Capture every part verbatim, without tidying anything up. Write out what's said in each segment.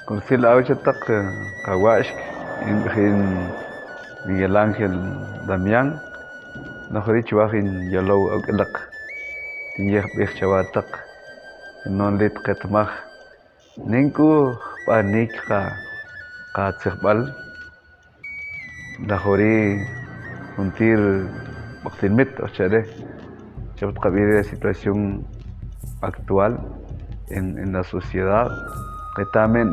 Kursil awcha taq, eh, kawa'axk, in, in Miguel Ángel Damián, naxori chiwaj in yolow awk'laq, tin yejb'ij chawa taq, in non lit qetmaj, nin k'u jb'anik qa, qa tzijb'al, Laxori juntir b'aqtinmit, o sea, re, chab' tqab'ij re situación actual en, en la sociedad. Qitamen,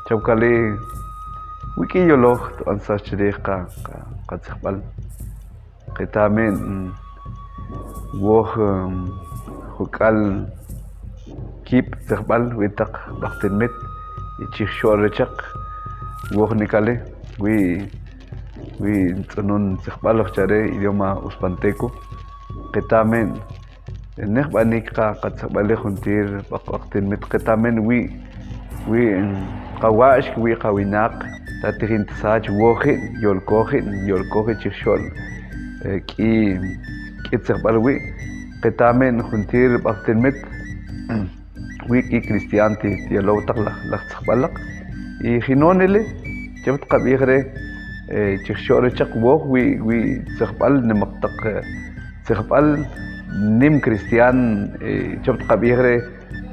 chab' kali, wik'i yoloj tb'ansaj chrij qa, qa, qa tzijb'al. Qitamen, woj, em, juk'al kib' tzijb'al wi' taq b'aqtinmit, y chi jxo'l rechaq, woj nikali, wi', wi' tz'unun tzijb'al ojcha' re, idioma uspanteco. Qitamen, nej b'anik qa, qa tzijb'ali juntir b'aq-, b'aqtinmit, qitamen wi', wi', mm, qawa'ax, wi' qawinaq, ta tijin tsach, woji', yolkoji', yolkoji' chi jxo'l, eh, k'i, k'i tzijb'al wi', qitamen juntir b'aqtinmit, wi' k'i cristian ti, ti yolow taq laj, laj tzijb'al laq. Y jin on ili, chab' tqab'ij re, eh, chi jxo'l rechaq woj, wi', wi' tzijb'al, nimaq taq, eh, tzijb'al, nim cristian, eh, chab' tqab'ij re,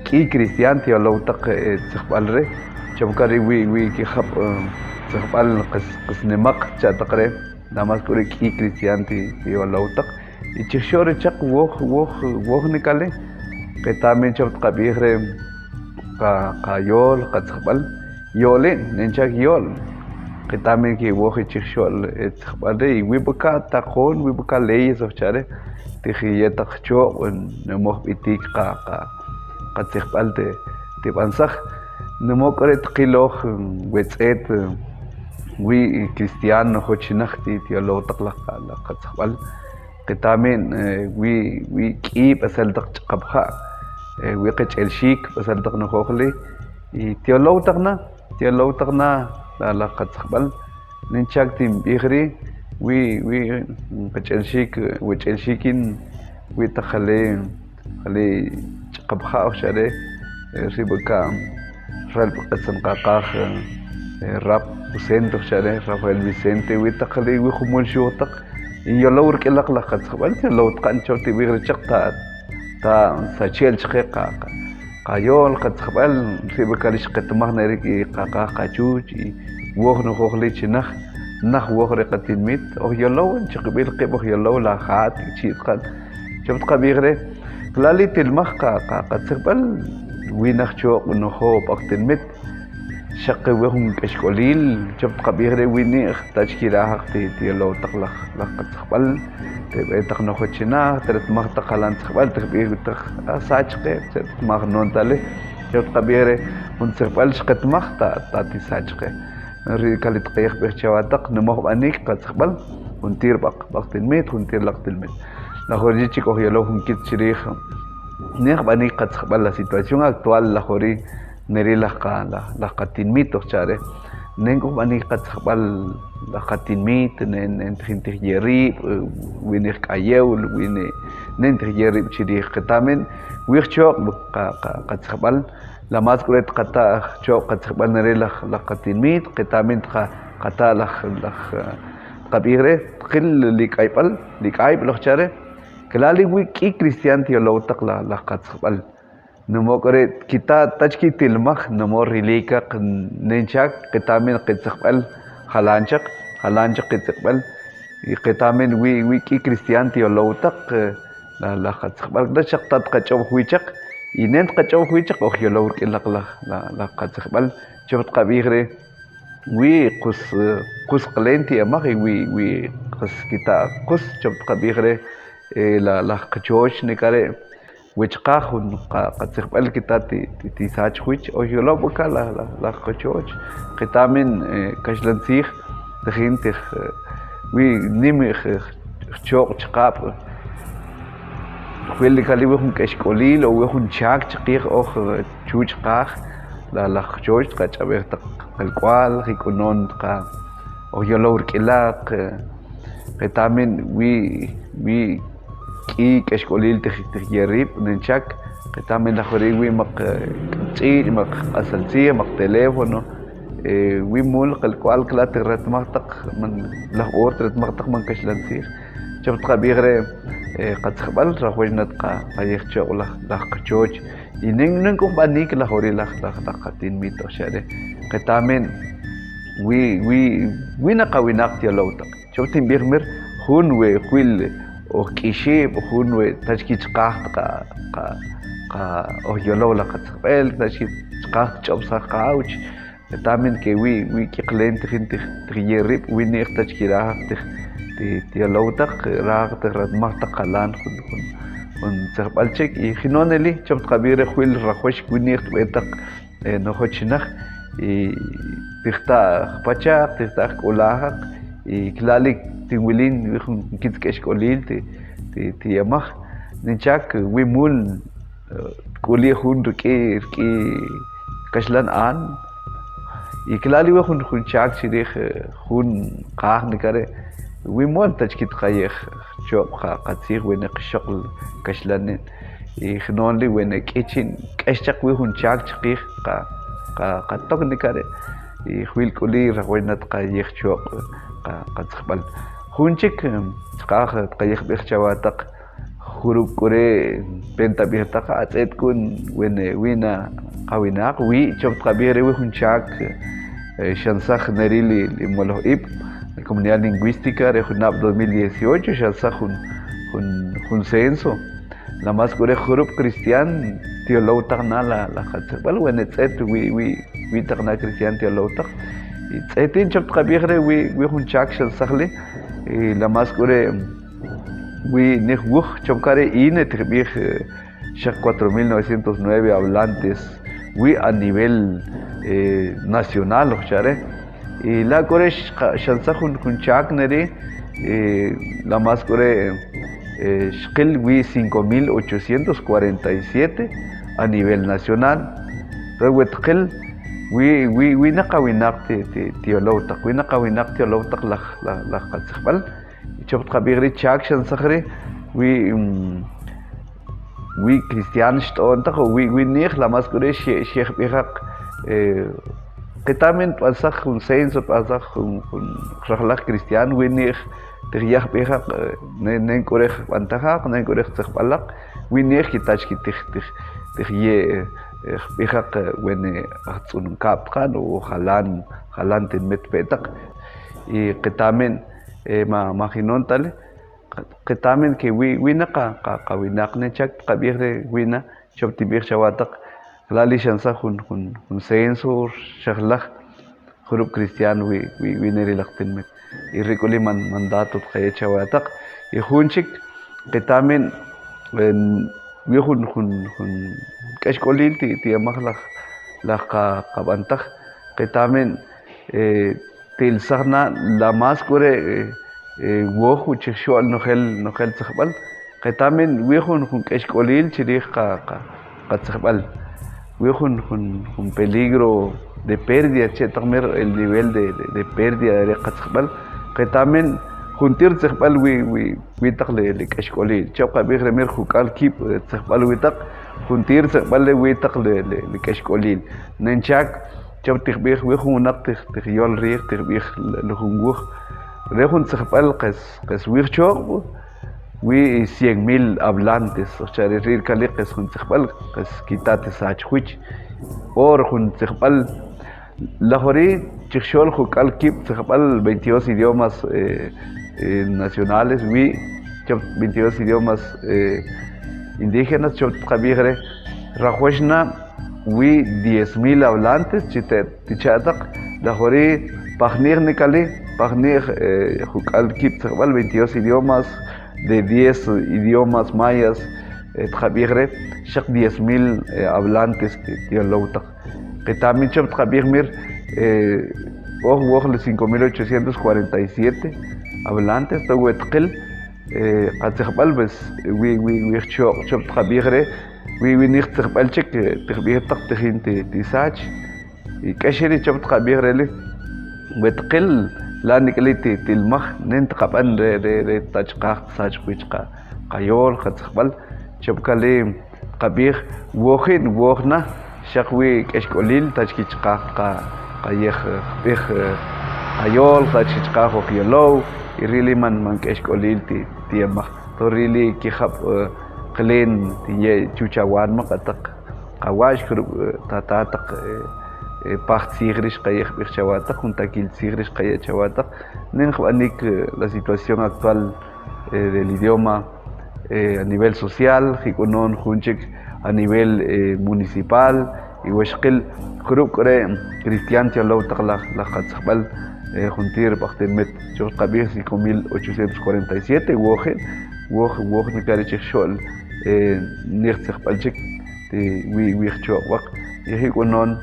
k'i cristian ti yolow taq, eh, tzijb'al re, chab' kari wi', wi' k'i jab', eh, tzijb'al qas, qas nimaq cha' taq re, nada más k'u re k'i cristian ti, ti yolow taq. Y chi jxo'l rechaq woj, woj, woj nikali, qitamen chab' tqab'ij re, qa, qa yol, qa tzijb'al, yolin, ninchak yol. Qitamen k'i woj y chi jxo'l, eh, tzijb'al re, y wi' b'aka' taqon, wi' b'aka' leyes ojcha' re, tiji yetaq choq', numoj b'itik qa, qa, qa tzijb'al ti, ti b'ansaj. Numoj k'u re tqiloj, wetz'et, wi' cristiano joch naj ti, ti yolow taq laj qa, laj qa tzijb'al. Qitamen, eh, wi, wi k'i b'asal taq ch'aqab ja', eh, wi qech'el xik b'asal taq nojojli, y ti yolow taq na, ti yolow taq na, la, laj qa tzijb'al. Ninchak tin b'ij ri, wi, wi qech'el xik, wech'el xik in, wi taq jali, jali ch'aqab ja' ojcha' re, eh, ri b'aka', Ralp Q'etzan Qaqaj, eh, Rap Vicente, ojcha' re, Rafael Vicente, wi taq li, wi jumul xuj taq, in yolow rk'ilaq laj qa tzijb'al, yolow taq in chab' ti b'ij rechaq ta, ta sachel chke qa, qa, qa yol, qa tzijb'al, ri b'akal ix qetmaj ne ri k'i qaqaj qachuch, y woj nojoj li chi naj, naj woj ri qa tinmit, oj yolow, in chi qb'il qib' oj yolow, la jat, chi tqan, chab' tqab'ij re, k'lal li tilmaj qa, qa, qa tzijb'al, wi naj choq' nojoj b'aq tinmit, xaq wi jun k'exk'olil, chab' tqab'ij re wini'j, ta chkirajaq ti, ti yolow taq laj, laj qa tzijb'al, te b'e taq nojoj chi naj, te ret maj taq jalan tzijb'al, te jb'ij taq, a, sachke, te ret maj non tale, chab' tqab'ij re, jun tzijb'al xqetmaj ta, ta ti sachke. Ri kali tq'ayej b'ej chawa taq, numoj b'anik qa tzijb'al, jun tir b'aq, b'aq tinmit, jun tir laq tinmit. Lajori chik oj yolow jun kit chrij, nej b'anik qa tzijb'al la situación actual, lajori, Neri laj qa, laj, laj qa tinmit oj chare. Nen k'u b'anik qa tzijb'al laj qa tinmit, nen, nen tijin tij yerib', eh, wini'j k'ayew, wini', nen tij yerib' chirij qetamen, wij choq' qa, qa, qa tzijb'al, la más k'u re tqata' choq' qa tzijb'al neri laj, laj qa tinmit, qetamen tqa, qata' laj, laj, eh, tqab'ij re, tqil li k'ayb'al, li k'ayb'al oj chare. K'lal li wi k'i cristian ti yolow taq laj, laj qa tzijb'al. Numok' re kita' ta chki tilmaj, numok' rilikaq, ninchak, qetamen qi tzijb'al, jalanchaq, jalanchaq qi tzijb'al, y qetamen wi, wi k'i cristian ti yolow taq, eh, la, laj qa tzijb'al, ta chaq ta tqach'ob'oj wi chaq, y nen tqach'ob'oj wi chaq, oj yolow rk'ilaq laj, laj, laj qa tzijb'al, chab' tqab'ij re, wi qus, eh, qus qlen ti' emaj, y wi, wi qus kita' qus, chab' tqab'ij re, eh, la, laj qachoch, nikare', Wich qaj jun qa, qa tzijb'al kita' ti, ti, ti sach wich, o yolow b'aka' la, la, la qachoch. Qetamen, eh, kaxlan tzij, tijin tij, eh, wi nim, eh, jchoq' chqab'. Jwil li kali wi jun k'exk'olil, o wi jun chak chqij oj, eh, chuch' qaj, la, la qachoch, tqach'ab'ej taq qelk'ual, jik'unon tqa, o yolow rk'ilaq, eh, qetamen wi, wi k'i k'exk'olil tij, tij yerib', ninchak, qetamen lajori wi maq, eh, ch'ich', ma q'asaltzij, ma teléfono, eh, wi mul k'al k'ual kla ti ritmaj tak man, laj or ti ritmaj tak man kaxlan tzij. Chop tqab'ij re, eh, qa tzijb'al, rajwaxnat qa, qa yej choq' laj, laj qchoch. Y nen, nen k'u jb'anik laj ori laj, laj, laj qa tinmit, o sea, re. Qe tamen, wi, wi, wi na qa winaq ti yolow tak. Chop tinb'ij mir, jun we jwil oj k'ixib', jun we tach ki chqajt qa, qa, qa oj yolow laj qa tzijb'el, tach ki chqajt ch'obsaj qa awch. Tamen ke wi, wi k'iklen tijin tij, tij yerib', wi ni'j tach ki rajaq tij, ti, ti yolow tak, rajaq tij ritmaj tak qalan jun, jun, jun tzijb'al chek, y jinoneli, chop tqab'ij re jwil rajwax wi ni'j tb'e tak, eh, nojoch naj, y tijta'j pachaq, tijta'j k'ulajaq, y klali' tinwilin, wi jun kitz' k'exk'olil, ti, ti, ti yamaj, ninchak, wi mul, eh, k'uli' jun rik'i, rik'i kaxlan an. Y klali' wi jun, jun chak chi rij, eh, jun qaj nikare. Wi mul tach kit qa yej choq' qa, qa tzij wene qxok'l kaxlanin. Y jinonli wene k'ichin, k'exchaq wi jun chak chi qij qa, qa, qa tok nikare. Y jwil k'uli' rajwaxnat qa yej choq' qa, qa tzijb'al. Jun chik, eh, chqaj, qa yej b'ij chawa tak, jurub' k'ure, penta b'ij tak, atz'et k'un, wene, wi na, qa winaq, wi, chop tqab'ij re wi jun chak, eh, xansaj neri li, li moloj ib', Comunidad Lingüística, re jun nab' dos mil dieciocho, xansaj jun, jun, jun censo. La más k'ure jurub' cristian, ti yolow tak na la, laj qa tzijb'al, wene tz'et, wi, wi, wi tak na cristian ti yolow tak. Y tz'etin chop tqab'ij re, wi, wi jun chak xansaj li, y la más k'ure, wi ni'j wuj chop kare ine tijb'ij, eh, xak cuatro mil novecientos nueve hablantes, wi a nivel, eh, nacional, ojchare. Y la k'ure xansaj jun, jun chak neri, eh, la más k'ure, eh, xqil wi cinco mil ochocientos cuarenta y siete a nivel nacional. Re wetqil, wi, wi, wi na qa winaq ti, ti, ti yolow tak, wi na qa winaq ti yolow tak laj, laj, laj qa tzijb'al. Chop tqab'ij ri chak xansaj ri, wi, mm, wi cristian xt'on tak, o wi, wi ni'j, la más k'ure xie, xie jb'ijaq, eh, qe tamen tb'ansaj jun censo, tb'ansaj jun, jun rajlaj cristian, wi ni'j, tij ya jb'ijaq, eh, nen, nen k'ure jb'antajaq, nen k'ure jtzijb'alaq, wi ni'j ki tach ki tij, tij, tij ye, eh, jb'ijaq, eh, wene ajtz'un kab' tqan, o jalan, jalan tinmit pe' tak. Y qe tamen, eh, ma, ma jinon tali, qe tamen ke wi, wi na qa, qa, qa winaq ne chak, tqab'ij re wi na, chop tinb'ij chawa tak, klali' xansaj jun, jun, jun censo, xajlaj, jurub' cristian wi, wi, wi neri laj tinmit. Y ri k'uli' man, mandato tqaye chawa tak, y jun chik, qe tamen, en, wi jun, jun, jun k'exk'olil ti, ti yamaj laj, laj qa, qa b'antaj, qe tamen, eh, tilsaj na la más k'ure, eh, eh, woj wi chi xo'l nojel, nojel tzijb'al. Qe tamen wi jun, jun k'exk'olil chi rij qa, qa, qa tzijb'al. Wi jun, jun, jun peligro de pérdida, che' taq mir el nivel de, de, de pérdida de qa tzijb'al. Qe tamen jun tir tzijb'al wi, wi, wi taq le, le k'exk'olil. Chop qa b'ij re mir juk'al kib', eh, tzijb'al wi taq. Jun tir tzijb'al le wi taq le, le, le k'exk'olil. Nen chak, chop tijb'ij wi jun winaq tij, tij yol rij, tijb'ij le, le jun wuj. Re jun tzijb'al qes, qes wij choq', wi cien mil hablantes. O sea, ri, ri kali' qes jun tzijb'al, qes kitat sach jwich. Or jun tzijb'al, lajori chi xol juk'al kib' tzijb'al veintidós idiomas, eh, eh, nacionales, wi chop veintidós idiomas, eh, indígenas, chop qa b'ij re, rajoxna, wi diez mil hablantes, chi te, ti cha' taq, lajori, pajnij ni kali', pajnij, eh, juk'al kib' tzijb'al veintidós idiomas, de diez idiomas mayas, eh, taq b'ij re, xaq diez mil, eh, hablantes ti, ti yolow taq. Qe tamen chop taq b'ij mir, eh, oj, woj le cinco mil ochocientos cuarenta y siete hablantes, to wetqil, eh, qa tzijb'al, pues, wi, wi, wi jchoq', chop taq b'ij re, wi, wi nij tzijb'al chik, eh, tijb'ij taq tijin ti, ti sach. Y k'exel ri chop taq b'ij re li, wetqil, la' nik'li' ti, tilmaj, nen taq b'an re, re, re, ta chqaj, sach jwich qa, qa yol, qa tzijb'al, chop kali', qa b'ij, wojin, wojna, Xak wi k'exk'olil ta chi ki chqaj qa, qa yej, eh, qb'ij, eh, qa yol, ta chi ki chqaj oj yolow, y ri li man, man k'exk'olil ti, ti yamaj. To ri li ki jab, eh, qlen ti ye' chucha wan ma qa taq, qa wa'ax jrub, eh, ta, ta taq, eh, eh, paj tzij ri xqa yej qb'ij chawa taq, jun takil tzij ri xqa ye' chawa taq. Nen jb'anik, eh, la situación actual eh, del idioma, eh, a nivel social, jik'unon jun chik a nivel, eh, municipal, y wa xqil jrub k'ure' cristian ti yolow taq laj, laj qatzejb'al, eh, jun ti' b'aqtin met chop tqab'ij cinco mil ochocientos cuarenta y siete, wojen, woj, woj nikare' chi jxo'l, eh, nij tzejb'al chik, ti wi, wi jchok'waq, y jik'unon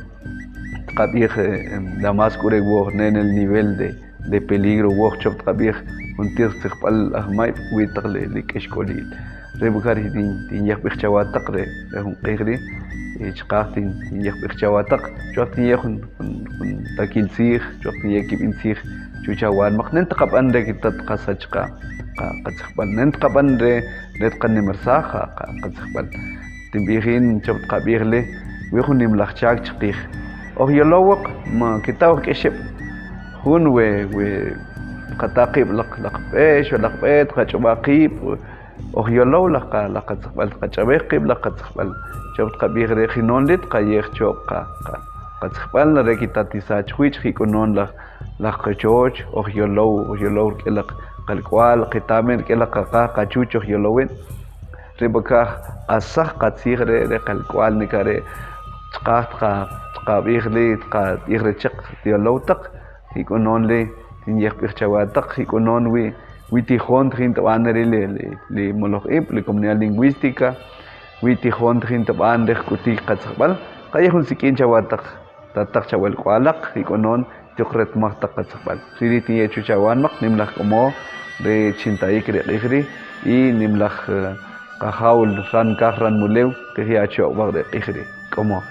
tqab'ij, eh, em, damas k'ure' woj nen el nivel de, de peligro woj chop tqab'ij jun ti' tzejb'al ajmay wi taq le, le k'exk'olil. Re b'ak'ar tin, tin yej qb'ij chawa taq re, re jun q'ij ri, eh, chqaj tin, tin yej qb'ij chawa taq, chwaq tin yej jun, jun, jun takil tzij, chwaq tin yej kib'in tzij, chucha wan maq, nen tqab'an re ki ta tqasach qa, qa, qatzejb'al, nen tqab'an re, re tqanimersaj qa, qa, qatzejb'al. Tin b'ijin chop tqab'ij li, wi jun nimlaj chak chqij. Oj yolowoq, ma kita' oj k'exeb'. Jun we, we, qata' qib' laj, laj b'ex, laj b'et, qach'ob'a qib', oj yolow laj qa, laj qatzejb'al, qach'ab'ej qib' laj qatzejb'al. Chop tqab'ij re jinon li tqayej chop qa, qa, qatzejb'al, re kita' ti sach jwich', jik'unon laj, laj qachoch, oj yolow, oj yolow rk'e laj qalk'ual, qitamen rk'e laj qaqaj, qachuch, oj yolowin. Re b'ak'aj qasaj qatzij re, re qalk'ual nikare', chqaj tqa, tqab'ij li, tqa t'ij re chek ti yolow taq, jik'unon li, tin yej qb'ij chawa taq, jik'unon wi, wi tijon tjin tb'an ri li, li, li moloj ib', li comunidad lingüística, wi tijon tjin tb'an ri jk'utik qatzejb'al, qayej jun sik'in chawa taq, ta taq chawal k'ualaq, jik'unon, ti ok retmaj taq qatzejb'al. Ri ri' tin ye' chucha wan maq, nimlaj k'omo, ri chin tayik ri q'ij ri, y nimlaj, eh, qajaw ran kaj ran mulew, q'ij ya' chok'waq ri q'ij ri, k'omo.